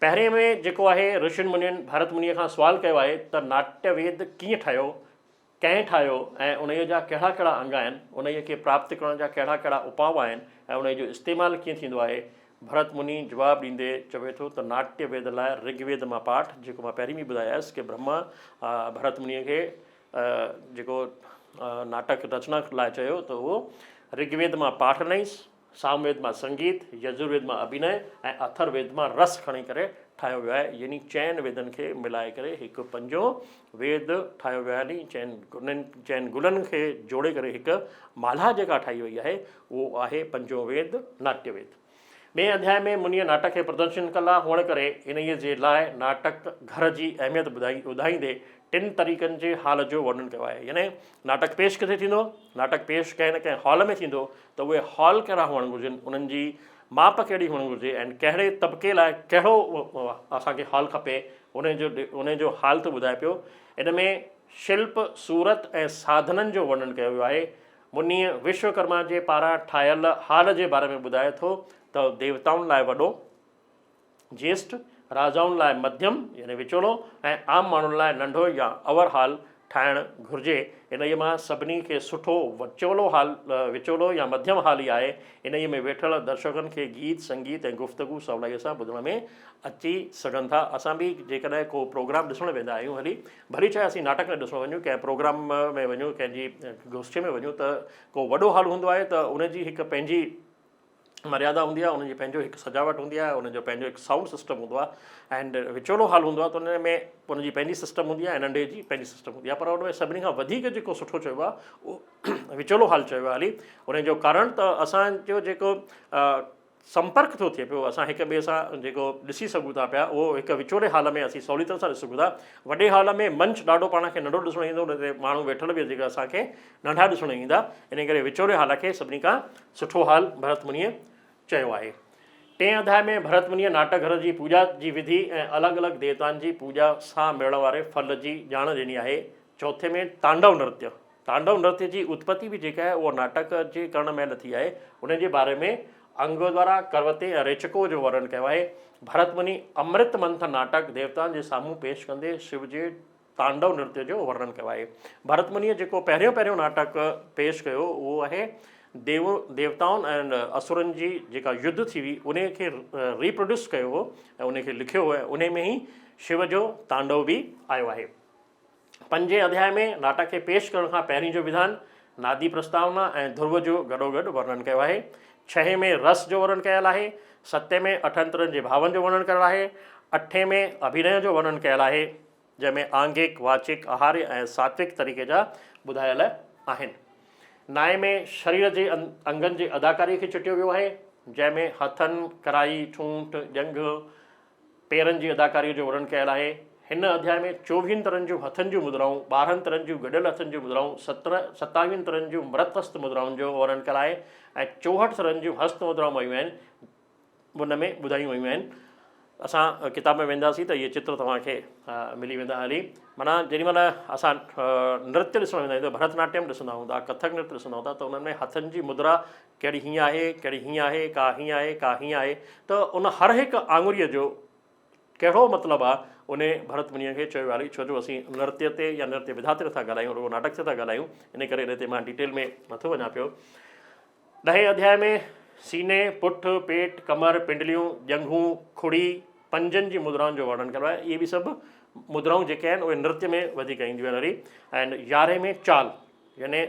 پهرين ۾ جيڪو آهي رشين منين ڀرت منيء کان سوال ڪيو آهي ته ناٽيه ويد ڪيئن ٺهيو، ڪنهن ٺاهيو ۽ انهيء جا ڪهڙا ڪهڙا انگ آهن، انهيء کي پراپت ڪرڻ جا ڪهڙا ڪهڙا اپاء آهن ۽ انهيء جو استعمال ڪيئن ٿيندو آهي. ڀرت مني جواب ڏيندي چوي ٿو ته ناٽيه ويد لاء رگ ويد مان پاٺ، جيڪو مان پهرين به ٻڌايس ڪي برهما ڀرت منيء کي جيڪو ناٽڪ رچنا لاء چيو ته اهو رگ ويد مان پاٺ ڏنائينس، سام ويد مان سنگيت، يجر ويد مان اڀينئه ۽ اٿر ويد مان رس کڻي ڪري ٺاهيو ويو آهي يعني چئن ويدن کي ملائي ڪري هڪ پنجون ويد ٺاهيو ويو آهي يعني چئن گنن چئن گلن کي جوڙي ڪري هڪ مالها جيڪا ٺاهي وئي آهي اهو آهي پنجون ويد ناٽيه ويد. ٻئين اڌياء ۾ منيء ناٽڪ کي پردرشن ڪلا هئڻ ڪري انهيء جي لاء ناٽڪ گهر جي اهميت ٻڌائي ٻڌائيندي ٽن طريقن جي هال جو ورڻن ڪيو آهي يعني ناٽڪ پيش ڪٿي ٿيندو؟ ناٽڪ پيش ڪنهن نه ڪنهن هال ۾ ٿيندو ته اهي هال ڪهڙا هئڻ گهرجن، انهن جي ماپ ڪهڙي هئڻ گهرجي ۽ ڪهڙي طبقي لاء ڪهڙو اسان کي هال کپي ان جو ان جو حال ٿو ٻڌائي پيو. ان ۾ شلپ، صورت ۽ ساڌنن جو ورڻن ڪيو ويو آهي. منيء وشوڪرما جي پاران ٺاهيل هال جي باري ۾ ٻڌائي ٿو ته ديوتائن لاء وڏو، جيسٽ، راجائن لاء مڌيم يعني وچولو ۽ عام ماڻهن لاء ننڍو يا اور هال ٺاهڻ گهرجي. انهيء مان سڀني کي سٺو وچولو هال وچولو يا مڌيم هال ئي آهي. انهيء ۾ ويٺل درشڪن کي گيت، سنگيت ۽ گفتگو سولائيء سان ٻڌڻ ۾ اچي سگهن ٿا. اسان به جيڪڏهن ڪو پروگرام ڏسڻ ويندا آهيون هلي ڀلي چاهي اسين ناٽڪ نه ڏسڻ وڃون ڪنهن پروگرام ۾ وڃون ڪنهن جي گوشٺي ۾ وڃون ته ڪو وڏو هال هوندو آهي ته ان جي هڪ پنهنجي مريادا هوندي آهي ان جي پنهنجو هڪ سجاوٽ هوندي آهي ان جو پنهنجو هڪ سائونڊ سسٽم هوندو آهي اينڊ وچولو هال هوندو آهي ته ان ۾ ان جي پنهنجي سسٽم هوندي آهي ۽ ننڍي جي پنهنجي سسٽم هوندي آهي پر ان ۾ سڀني کان وڌيڪ جيڪو سٺو چئبو آهي اهو وچولو هال چيو آهي هلي ان جو ڪارڻ ته اسانجو جيڪو سمپرڪ ٿو ٿئي پيو اسان هڪ ٻئي سان جيڪو ڏسي سگهون ٿا پيا اهو هڪ وچولي هال ۾ اسين سولي طرح سان ڏسي سگهون ٿا وڏي هال ۾ منچ ڏاڍو پاڻ کي ننڍو ڏسڻ ايندو ان تي ماڻهو ويٺل به جيڪا اسانکي ننڍا ڏسڻ ايندا ان ڪري وچولي هال کي سڀني کان سٺو حال ڀرت منيء چيو آهي. ٽئين اڌياء ۾ ڀرت منيء ناٽڪ گهر جي پوڄا جي وڌي ۽ الڳ الڳ ديوتائن جي پوڄا سان ملڻ واري ڦل جي ڄاڻ ڏني آهي. چوٿين ۾ تانڊو نرتيه، تانڊو نرتيه جي اتپتي به جيڪا آهي اها ناٽڪ جي ڪرڻ مهل ٿي آهي. ان جي باري ۾ انگ دوارا ڪروتي ۽ ريچڪو جو ورڻن ڪيو آهي. ڀرت مني امرت منٿن ناٽڪ ديوتائن جي سامهون پيش ڪندي شو جي تانڊو نرتيه جو ورڻن ڪيو آهي. ڀرت منيء جيڪو پهريون پهريون ناٽڪ پيش ڪيو اهو آهي ديو ديوتائن ۽ اسرن جي جيڪا يڌ ٿي هئي انهي کي ريپروڊيوس ڪيو هو ۽ انهي کي لکيو هو ۽ انهي ۾ ئي شو جو تانڊو به آيو آهي. پنجين اڌياء ۾ ناٽڪ کي پيش ڪرڻ کان پهرين جو وڌان، نادي پرستاونا ۽ ڌرو جو گڏوگڏ ورڻن ڪيو آهي. ڇهين ۾ رس جو ورڻن ڪيل آهي. ستين ۾ اٺن طرحن جي ڀاون جو ورڻن ڪيل آهي. اٺين ۾ اڀينيه جو ورڻن ڪيل آهي. جنهن ۾ آنگڪ، واچڪ، آهاري ۽ ساتوڪ طريقي جا ٻڌايل آهن. نائين ۾ شرير جي انگن جي اداڪاريء کي چٽيو ويو آهي، جنهن ۾ هٿن، ڪرائي، ٺونٺ، ڄنگهه، پيرن جي اداڪاريء جو ورڻن ڪيل آهي. هن اڌياء ۾ چوويهن طرحن جون هٿن جون مدرائون، ٻارهن طرحن جون گڏيل هٿن جون مدرائون، ستاويهن طرحن جون مرت هست مدرائن جو ورڻن ڪيل آهي ۽ چوهٺ طرحن جون هست مدرائون آيون آهن، ان ۾ ٻڌايون ويون آهن. اسان ڪتاب ۾ وينداسين ته اهي چتر توهان کي ملي ويندا هلي. معنيٰ جيڏي مهل اسان نرتيه ڏسڻ ويندا آهيون ته ڀرت ناٽيم ڏسندا هوندا، ڪٿڪ نرتيه ڏسندا هوندا ته انهن ۾ هٿن جي مدرا ڪهڙي هيئن آهي، ڪهڙي هيئن آهي، ڪا هيئن آهي، ڪا هيئن آهي ته ان هر هڪ آڱريء جو ڪهڙو مطلب آهي انهي ڀرت منيء کي چيو هلي ڇو جو اسين نرتيه تي يا نرتيه وڌا تي نٿا ڳالهايون رڳو ناٽڪ تي ٿا ڳالهايون ان ڪري ان تي مان ڊيٽيل ۾ نٿو وڃان پيو. ڏهين اڌياء ۾ سيني، پٺ، پيٽ، ڪمر، پنڊليون، ڄنگهون، کڙي، پنجن جي مدرائن جو ورڻن ڪيل آهي. اهي به سڀ مدرائون جيڪي آهن اهي نرتيه ۾ وڌيڪ اينديون آهن وري ۽ يارهين ۾ چال يعني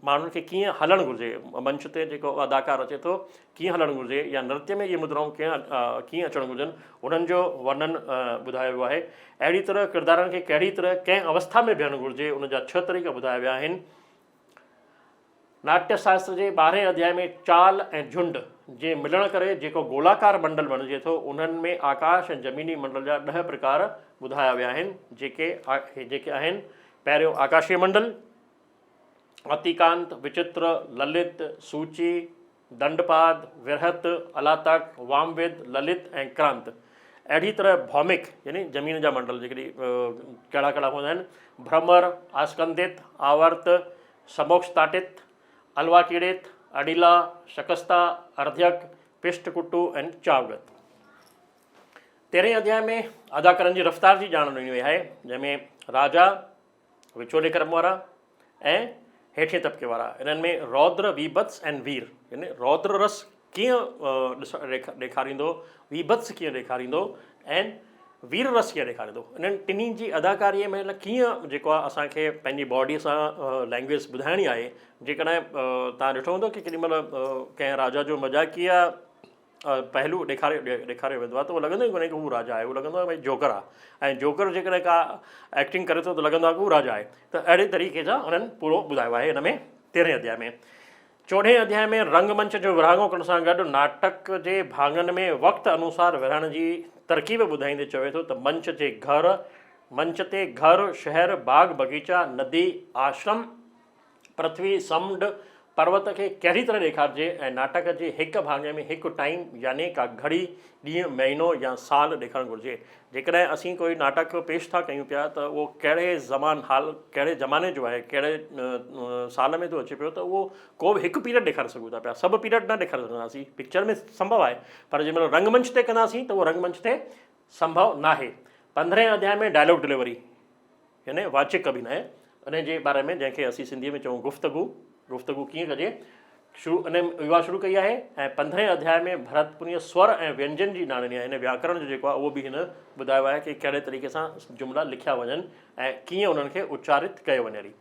ماڻهن کي ڪيئن هلڻ گهرجي، منچ تي جيڪو اداڪار اچي ٿو ڪيئن هلڻ گهرجي يا نرتيه ۾ اهي مدرائون ڪيئن ڪيئن اچڻ گهرجن انهن جو ورڻن ٻڌايو ويو آهي. اهڙي طرح ڪردارن کي ڪهڙي طرح ڪنهن اوسٿا ۾ بيهڻ گهرجي ان جا ڇهه طريقا ٻڌايا ويا آهن. ناٽيه شاستر جي ٻارهين اڌياء ۾ چال ۽ جهنڊ جي ملڻ ڪري جيڪو گولاڪار منڊل بڻجي ٿو، انهن ۾ آڪاش ۽ زميني منڊل جا ڏهه پرڪار ٻڌايا ويا آهن، جيڪي جيڪي آهن، پهريون آڪاشي منڊل، اتيڪانت، وچتر، للت، سوچي، دنڊپاد، ورهت، الاتڪ، وامويد، للت ۽ ڪرانت. اهڙي طرح ڀومڪ يعني زمين جا منڊل جيڪڏهن ڪهڙا ڪهڙا هوندا آهن، ڀرمر، آسڪندت، آورت، سموڪشتاٽت، الواڪيڙت، اڊيلا، شڪستا، ارڌيڪ، پشٽ ڪٽو ۽ چاوگت. تيرهين اڌياء ۾ اداڪارن جي رفتار جي ڄاڻ ڏني وئي آهي، جنهن ۾ راجا، وچولي ڪرم وارا ۽ هيٺين طبقي وارا، انهن ۾ رودر، ويڀتس ۽ وير، يعني رودر رس ڪيئن ڏيکاريندو، ويڀتس ڪيئن ڏيکاريندو ۽ وير رس ڪيئن ڏيکاريندو، انهن ٽنهي جي اداڪاريء مهل ڪيئن جيڪو آهي اسان کي پنهنجي باڊيء سان لينگويج ٻڌائڻي آهي. جيڪڏهن توهان ڏٺو هوندو ڪي ڪيڏي مهل ڪنهن راجا جو مذاقيه پهلو ڏيکاريو ڏيکاريو ويندو آهي ته اهو لڳندو ئي ڪونهي ڪي هو راجا آهي، اهو لڳندو آهي ڀئي جوڪر آهي ۽ جوڪر جيڪڏهن ڪا ايڪٽنگ ڪري ٿو ته لڳندو آهي ڪي هو راجا آهي. ته اهڙي طريقي سان انهن پورو ٻڌايو آهي هن ۾ تيرهين اڌياء ۾. چوڏهين اڌياء ۾ رنگ منچ جو ورهاڱو ڪرڻ سان گڏ ناٽڪ جي ڀاڱن ۾ وقت انوسار ورهائڻ جي ترڪيب ٻڌائيندي چوي ٿو ته منچ جي گهر، منچ تي گهر، شهر، باغ بغيچا، ندي، آشرم، پرٿوي، سمنڊ، پروت کي ڪهڙي طرح ڏيکارجي ۽ ناٽڪ جي هڪ ڀاڱي ۾ هڪ ٽائيم يعني ڪا گهڙي، ڏينهن، مهينو يا سال ڏيکارڻ گهرجي. جيڪڏهن اسين ڪوئي ناٽڪ پيش ٿا ڪيون پيا ته اهو ڪهڙي زمان حال ڪهڙي زماني جو آهي ڪهڙي سال ۾ ٿو اچي پيو ته اهو ڪو به هڪ پيريڊ ڏيکاري سگهون ٿا پيا سڀ پيريڊ نه ڏيکاري سگهنداسين پڪچر ۾ سمڀو آهي پر جنهن مهل رنگ منچ تي ڪنداسين ته اهو رنگ منچ تي سمڀو ناهي. پندرهين اڌياء ۾ ڊائلاگ ڊليوري يعني واچڪ اڀينئه ان جي باري ۾ جنهن کي اسين سنڌيء ۾ چئون گفتگو، گفتگو ڪيئن ڪجي، شروع ان اها شروع ڪئي آهي ۽ پندرهين اڌياء ۾ ڀرت منيء سور ۽ وينجن جي ڄاڻ ڏني آهي. هن وياڪرڻ جو جيڪو آهي اهو به هن ٻڌايو آهي ڪي ڪهڙي طريقي سان جملا لکيا وڃن ۽ ڪيئن انهن کي اچارت ڪيو وڃي.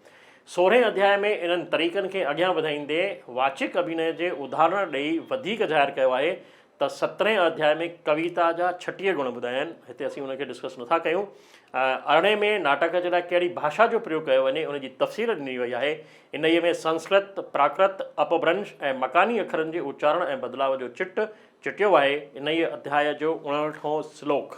سورهين اڌياء ۾ انهن طريقن کي اڳيان وڌائيندي واچڪ اڀينئه جي اداهرڻ ڏيئي وڌيڪ ظاهر ڪيو آهي ته سترهين اڌياء ۾ ڪويتا جا 36 گڻ ٻڌايا آهن، هتي اسين ان کي ڊسڪس نٿا ڪيون. ارڙهين ۾ ناٽڪ جي لاء ڪهڙي ڀاشا جو پريوگ ڪيو وڃي ان جي تفصيل ڏني وئي آهي. انهيء ۾ سنسڪرت، پراڪرت، اپڀرنش ۽ مڪاني اکرن جي اچارڻ ۽ بدلاء جو چٽ چٽيو آهي. انهيء اڌياء جو اڻهٺون سلوڪ.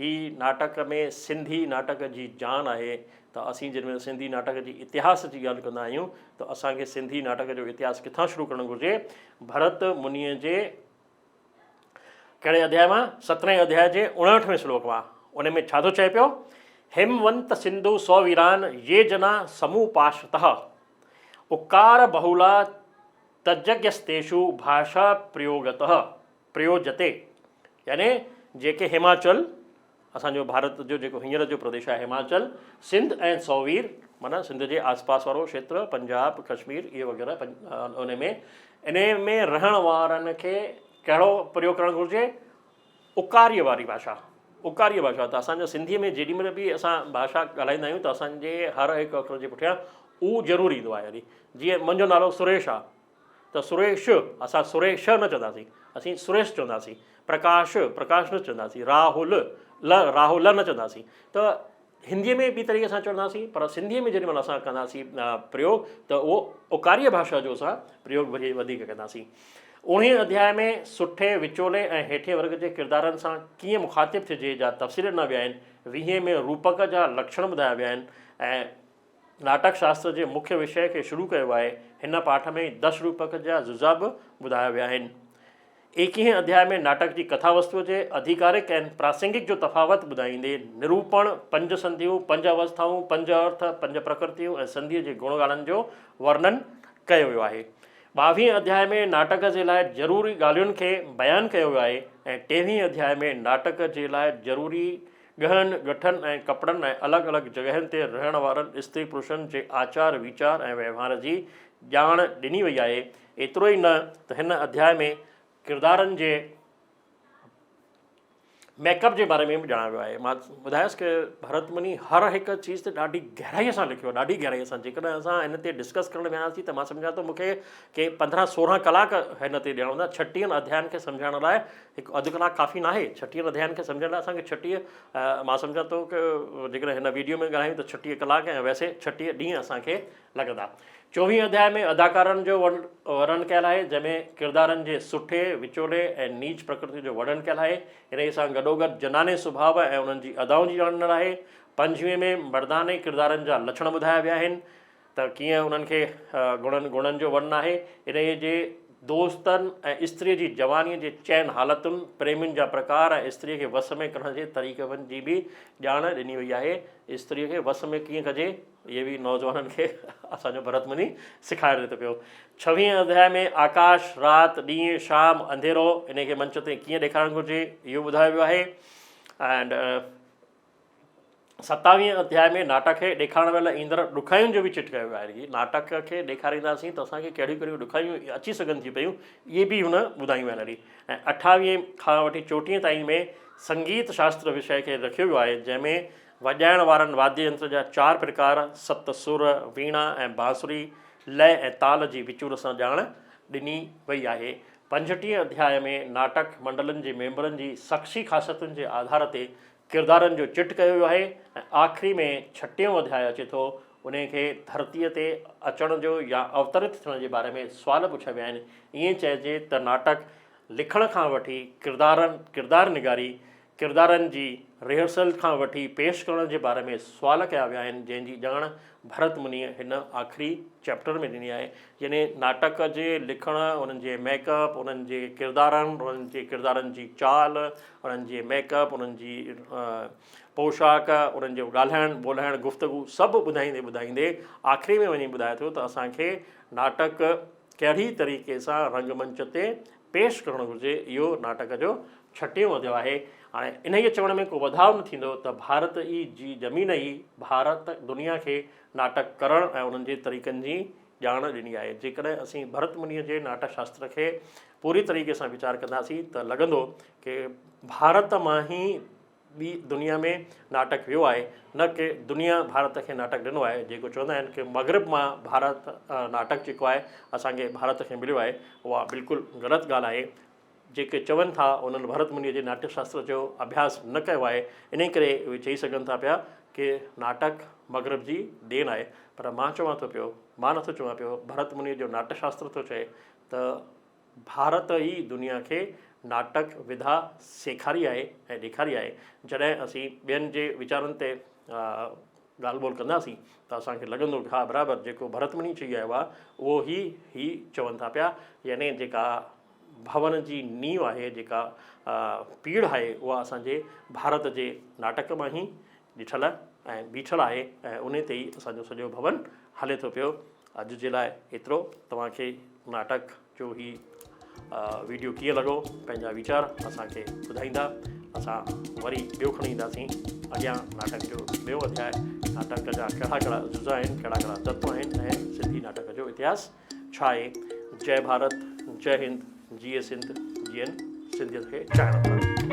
هي ناٽڪ ۾ سنڌي ناٽڪ جي جان آهي ته اسين جنهن مهل سنڌي ناٽڪ جي اتهاس جي ڳالهه ڪندا آهيون ته اسان کي سنڌي ناٽڪ جو اتهاس ڪٿان شروع ڪرڻ گهرجي؟ ڀرت منيء جي ڪهڙي اڌياء مان؟ سترهين اڌياء جي اڻهٺ هين شلوڪ مان. ان ۾ ڇا ٿو چئي پيو؟ هيمونت سنڌو سو ويران يي جنا سموپاشتः اڪار بهولا تجگيستيشو ڀاشا پريوگتः پريوجتي يعني جيڪي هماچل اسان جو ڀارت جو جيڪو هينئر جو پرديش آهي هماچل، سنڌ ۽ سووير معنيٰ سنڌ جي آس پاس وارو کيتر، پنجاب، ڪشمير اهي وغيره ان ۾ انهي ۾ رهڻ وارن کي ڪهڙو پريوگ ڪرڻ گهرجي؟ اڪاريء واري ڀاشا، اڪاريء ڀاشا ته اسان جو سنڌيء ۾ جيڏي مهل به اسان ڀاشا ڳالهائيندا آهيون ته اسان جي هر هڪ اکر جي پٺيان او ضرور ايندو آهي يعني جيئن منهنجو نالو سريش آهي ته سريش، اسان سريش نه چونداسين، اسين سريش چونداسين، پرڪاش، پرڪاش نه چونداسين، راهول، ل، راهول نه چونداسين ته هنديء ۾ ٻي طريقي سان چونداسين پر سنڌيء ۾ جيڏي مهل اسان ڪنداسين پريوگ ته اهو اڪاريه ڀاشا جو اسان پريوگ وڌيڪ ڪنداسين. اوڻيهين اڌياء ۾ سٺي، وچولي ۽ هيٺين ورگ جي ڪردارن سان ڪيئن مخاطب ٿجي جا تفصيل ڏنا ويا آهن. ويهين ۾ روپڪ جا لڪشڻ ٻڌايا ويا آهن ۽ ناٽڪ شاستر جي مکيه وشيه کي شروع ڪيو آهي. هن پاٺ ۾ دش روپڪ جا جزا به ٻڌايا ويا آهن. ايڪيهين اڌياء ۾ ناٽڪ جي ڪٿا وستوء جي اڌيڪارڪ ۽ پراسنگڪ جو تفاوت ٻڌائيندي نروپڻ، پنج سنڌيون، پنج اوسٿائون، پنج ارٿ، پنج پرڪرتيون ۽ سنڌيء جي گڻ گانن جو ورنن ڪيو ويو آهي. ٻاويهين اڌياء ۾ ناٽڪ جي لاء ضروري ڳالهين کي بيان ڪيو ويو آهي ۽ ٽيويهين اڌياء ۾ ناٽڪ جي لاء ضروري ڳهن، ڳٺن ۽ ڪپڙن ۽ الڳ الڳ جڳهين تي رهڻ وارن استري پرشن جي آچار ويچار ۽ وهنوار جي ڄاڻ ڏني وئي آهي. ايترو ئي نه ته هن اڌياء ۾ ڪردارن جي ميڪ اپ جي باري ۾ به ڄاڻايو ويو آهي. مان ٻڌايس ڪه ڀرت مني هر هڪ چيز تي ڏاڍي گهرائيء سان لکيو آهي، ڏاڍي گهرائيء سان. جيڪڏهن اسان هن تي ڊسڪس ڪرڻ ويهاسين ته مان سمجهان ٿو مون کي ڪي پندرهن سورهن ڪلاڪ هن تي ڏيڻا پوندا. ڇٽيهن اڌيائن کي سمجهائڻ لاء هڪ اڌ ڪلاڪ ڪافي ناهي. ڇٽيهن اڌيائن کي سمجهڻ لاء اسان کي 36 مان سمجهان ٿو ڪه جيڪڏهن هن ويڊيو ۾ ڳالهايون ته 36 ڪلاڪ ۽ ويسي 36 ڏينهن اسان کي لڳندا. چوويهين اڌياء ۾ اداڪارن جو ورڻن ڪيل آهي، جنهن ۾ ڪردارن جي سٺي، وچولي ۽ نيچ پرڪرتي جو ورڻن ڪيل آهي. انهيء سان گڏوگڏ زناني سڀاء ۽ انهن جي ادائن جي ڄاڻ ڏنل آهي. پنجويهين ۾ مرداني ڪردارن جا لڇڻ ٻڌايا ويا آهن ته ڪيئن انهن کي گڻن گڻن جو ورڻن آهي. انهيء جي دوستن ۽ استريء جي جوانيء جي چئن حالتن، پريمين جا پرڪار ۽ استريء کي وس ۾ ڪرڻ جي طريقن جي به ڄاڻ ڏني وئي آهي. استريء کي وس ۾ ڪيئن ڪجي؟ اهي به نوجوانن کي اسان جو ڀرت مني سيکاري ٿو پيو. ڇويهين اڌياء ۾ آڪاش، رات، ڏينهن، شام، انڌيرو، انهي کي منچ تي ڪيئن ڏيکارڻ گهرجي، اهو ٻڌايو ويو آهي. اينڊ ستاويهين اڌياء ۾ ناٽڪ کي ڏيکارڻ مهل ايندڙ ڏکاين جو به چٽ ڪيو ويو آهي. ناٽڪ کي ڏيکارينداسين ته اسان کي ڪهڙيون ڪهڙيون ڏکايون اچي سگهن ٿيون پيون، اهي به هن ٻڌايون آهن. ۽ اٺاويهين کان وٺي چوٽيهين تائين ۾ سنگيت شاستر وشيه کي رکيو ويو آهي، جنهن ۾ وڄائڻ وارن واديه ينتر جا چار پرڪار، ست سر، ويڻا ۽ بانسري، لئه ۽ تال جي وچور سان ڄاڻ ڏني وئي آهي. پنجٽيهين اڌياء ۾ ناٽڪ منڊلن جي ميمبرن جي شخصي خاصيتن جي آڌار تي ڪردارن جو چٽ ڪيو ويو آهي ۽ آخري ۾ ڇٽيهون اڌياء اچي ٿو، انهي کي ڌرتيء تي اچڻ جو يا اوترت ٿيڻ جي باري ۾ سوال پڇيا ويا آهن. ائين چئجي ته ناٽڪ لکڻ کان وٺي ڪردارن، ڪردار نگاري، ڪردارن جي ريهرسل کان وٺي پيش ڪرڻ جي باري ۾ سوال ڪيا ويا آهن، جنهن جي ڄاڻ ڀرت منيء هن آخري چئپٽر ۾ ڏني آهي. يعني ناٽڪ جي لکڻ، انهن جي ميڪ اپ، انهن جي ڪردارن، انهن جي ڪردارن جي چال، انهن جي ميڪ اپ، انهن جي پوشاڪ، انهن جو ڳالهائڻ ٻولهائڻ، گفتگو سڀ ٻڌائيندي ٻڌائيندي آخري ۾ وڃي ٻڌائي ٿو ته اسان کي ناٽڪ ڪهڙي طريقي سان رنگ منچ تي پيش ڪرڻ گهرجي. اهو ناٽڪ جو ڇٽيهون اڌيو آهي. هاڻي انهيء چوڻ ۾ ڪو وڌاء نه ٿيندو ته ڀارت ئي جي زمين ئي ڀارت دنيا کي ناٽڪ ڪرڻ ۽ انهن جي طريقن جي ڄاڻ ڏني آهي. جيڪڏهن اسين ڀرت منيء جي ناٽڪ شاستر کي پوري طريقي سان ويچار ڪنداسين ته لڳندو ڪي ڀارت مان ئي ٻي دنيا ۾ ناٽڪ ويو آهي نه ڪي دنيا ڀارت کي ناٽڪ ڏنو آهي. جيڪو چوندا آهن ڪي مغرب مان ڀارت ناٽڪ جيڪو آهي اسان کي ڀارت کي مليو آهي اها بلڪل غلط ڳالهه آهي. جيڪي چون ٿا انهن ڀرت منيء جي ناٽڪ شاستر جو اڀياس نه ڪيو آهي انهي ڪري اهي چئي سگهن ٿا پيا ڪي ناٽڪ مغرب جي دين آهي پر مان چوان ٿو پيو مان نٿو چوان پيو ڀرت منيء جو ناٽڪ شاستر ٿو چئي ته ڀارت ئي دنيا کي ناٽڪ وڌا سيکاري آهي ۽ ڏيکاري آهي. جڏهن اسين ٻين جي ويچارن تي ڳالهه ٻولهه ڪنداسين ته اسان کي لڳندو ها برابر جيڪو ڀرت مني چئي آيو آهي اهو ئي هي چون ٿا پيا يعني جيڪا ڀون جي نينهن آهي جيڪا پيڙهه آهي اها اسان جي ڀارت جي ناٽڪ مان ئي ڏٺل ۽ بيٺل آهي ۽ انهي تي ئي اسان جو سڄو ڀون هلي ٿو پيو. اڄ جي لاء ايترو. توهان کي ناٽڪ جو هي ويڊيو ڪيئن لڳو پنهنجا ويچار اسان کي ٻڌائيندا. اسان وري ٻيو کڻي اينداسين اڳيان ناٽڪ جو ٻيو اڌياء، ناٽڪ جا ڪهڙا ڪهڙا جزا آهن، ڪهڙا ڪهڙا تتو آهن ۽ سنڌي ناٽڪ جو اتهاس ڇا آهي. جئه ڀارت، جئه هند، جيئي سنڌ، جيئن سنڌيت کي چاهڻ وارا.